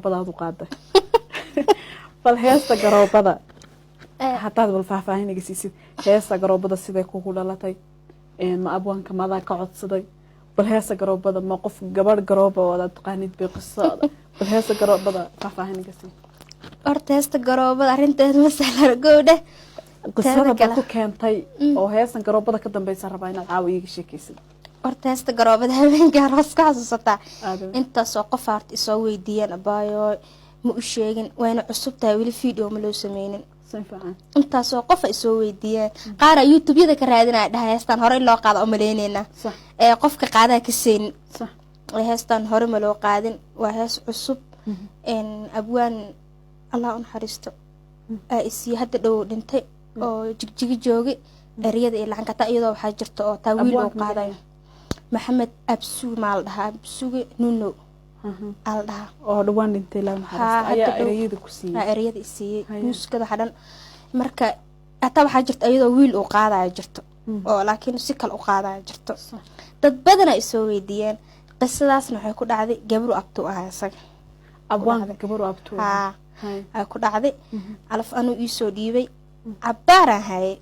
Garoobadaad u qaaday. Bal heesta garoobada haddaad bal faahfaahin iga siisid, heesta garoobada siday kugu dhalatay, ma abwaanka madaa ka codsaday? Bal heesta garoobada, ma qof gabadh garooba oo aad taqaanid bay qisada? Bal heesta garoobada faahfaahin iga sii. Horta heesta garoobada arrinteed ma sahlan, gowdhe. Qisada ba ku keentay oo heestan garoobada ka dambeysa rabaa inaad caawa iiga sheekeysid. Horta heesta garoobada habeenkii aroos ka xasuusataa? Intaasoo qof horta isoo weydiiyeen, abaayo ma u sheegin, wayna cusub tahay, weli video ma loo sameynin. Intaasoo qof ay soo weydiiyeen, qaara youtube-yada ka raadinaya, dhaha heestan hore in loo qaada oo maleyneynaa ee qofka qaadaa ka seynin. Heestan hore ma loo qaadin, waa hees cusub. Abwaan Allah u naxariisto aa isiiye, hadda dhow dhintay, oo Jigjigi joogay. Ereyada iyo lacanka taa iyadoo waxaa jirta oo taa wiil oo qaadayo, Maxamed Absuge maa la dhahaa, Absuge Nuno aa la dhahaa. Oo dhawaan dhintay, la naxariisto, ayaa ereyada ku siiyey? Ereyada i siiyey, muusikada waxa dhan. Marka hataa waxaa jirta iyadoo wiil uu qaadayo jirto oo laakiin si kale u qaadayo jirto. Dad badan ay soo weydiiyeen. Qisadaasna waxay ku dhacday gabru abtu ahaa isaga. Abwaanka gabru abtu? Haa, ay ku dhacday. Calaf anuu iisoo dhiibay, cabbaaraan hayay,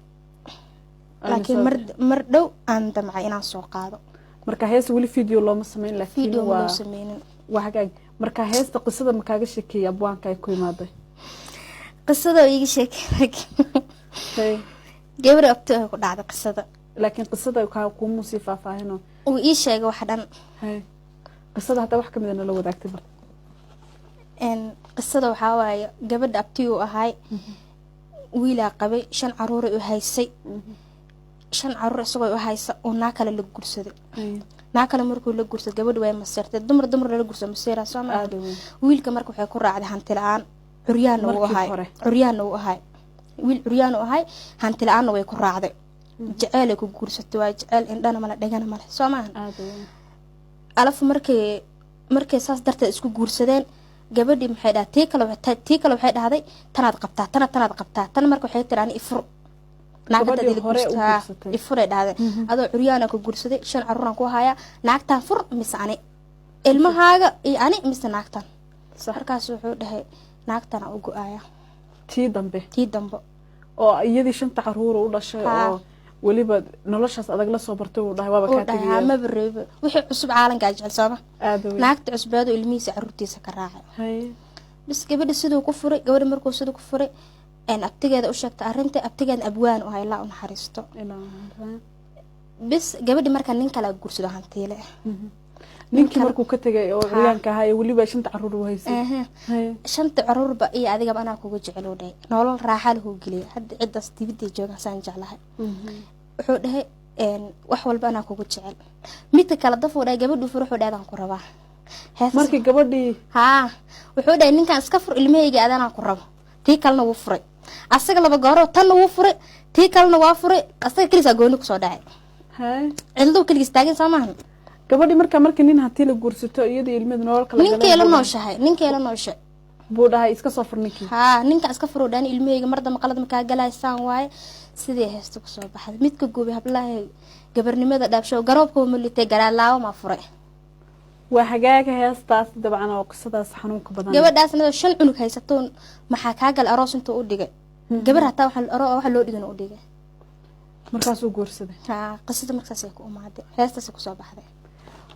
laakiin mar dhow aan damcay inaan soo qaado. Marka heesta weli video looma sameyn, laakiin video ma loo sameynin. Waa hagaag. Marka heesta qisada ma kaaga sheekeeyay abwaanka ay ku imaaday? Qisada oo iiga sheekey, gabar abti ay ku dhacday qisada. Laakiin qisada kuumuu sii faahfaahino? Uu ii sheegay wax dhan. Qisada haddaa wax kamida nala wadaagtay bal. Qisada waxaa waaye, gabadha abti uu ahaay wiilaa qabay, 5 caruuray u haysay. 5 caruur isagoo u haysa uu naa kale la guursaday. Naa kale markuu la guursaday, gabadha way maseertay. Dumar dumar lala guursado maseera soo maa? Wiilka marka waxay ku raacday hanti la-aan. Curyaanna wuu ahay, curyaanna wuu ahay, wiil curyaan uu ahay. Hanti la-aanna way ku raacday, jeceel ay ku guursatay. Waa jeceel indhana male, dhegana male, soo maahan? Alaf markay saas darteed isku guursadeen, gabadhii maxay dhahay? Tii kale, tii kale waxay dhahday, tanaad qabtaa, tana tanaad qabtaa, tan. Marka waxay tiri, ani ifur, ifuray dhahdeen. Adoo curyaana ku guursaday, 5 caruuraan ku hayaa, naagtaan fur mise ani ilmahaaga iyo ani mise naagtan? Markaas wuxuu dhahay, naagtana u go-aaya. Tii dambe? Tii dambe. Oo iyadii shanta caruur u dhashay oo weliba noloshaas adag la soo bartay, uu dhahay waaba kaa tegaya. Maba reebo, wixii cusub caalankaa jecel sooma? Naagta cusbeedu ilmihiisa caruurtiisa ka raacay bis. Gabadha siduu ku furay, gabadha markuu siduu ku furay, abtigeeda u sheegtay arrinta. Abtigeeda abwaan u ilaa u naxariisto. Bis gabadhi marka nin kale guursado, hantiile. Ninkii markuu ka tegay oo curyaanka ahaa ee weliba shanta caruur u haysay? Shanta caruurba iyo adigaba anaa kuga jecel, uu dhahay. Nolol raaxa lahu geliyay. Hadda ciddaas dibadday joogaan saan jeclahay. Wuxuu dhahay, wax walba anaa kugu jecel. Midka kale dafuu dhahay, gabadhu fur, wuxuu dhahay, adaan ku rabaa. Markii gabadhii? Haa, wuxuu dhahay, ninkaan iska fur, ilmahayga adanaa ku rabo. Tii kalena wuu furay asaga laba gooro, tanna wuu furay, tii kalena waa furay. Asaga keligiis gooni kusoo dhacay, cidladuu keligiis taagan, soo maahan? Gabadhii marka markii nin hanti la guursato, iyadii ilmeed nolol kala ninkay la nooshahay, ninkay la nooshay. Buu dhahay, iska soo fur ninkii. Haa, ninka iska fur dhan, ilmahayga mar dambe qalad makaa galaysaan waaye. Sidii heesta kusoo baxday, midka gubay hablaha gabarnimada dhaabsho, garoobka ma litay, garaalaabo ma furay. Waa hagaaga. Heestaas dabcan oo qisadaas xanuunka badan. Gabadhaasna 5 cunug haysatoon maxaa kaa galay? Aroos intuu u dhigay gabar, hataa waxa loo dhigin u dhigay. Markaasuu guursaday. Haa, qisada markaas ay ku umaaday, heestaas kusoo baxday.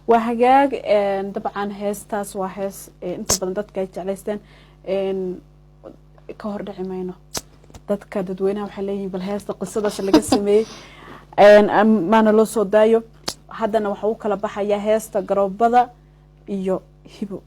Waa hagaag. Dabcan heestaas waa hees inta badan dadka ay jeclaysteen. Ka hor dhici mayno, dadka dadweynaha waxay leeyihiin, bal heesta qisadaas laga sameeyey maana loo soo daayo. Haddana waxa u kala baxaya heesta garoobada iyo Hibo.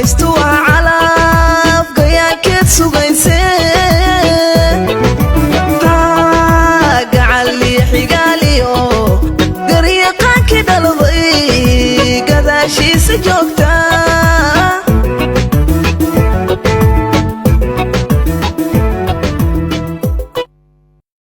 Gumaystu waa calaf gayaankeed sugayse. Gacaliyo xigaaliyo garyaqaankii dhalbay gadaashiisa joogta.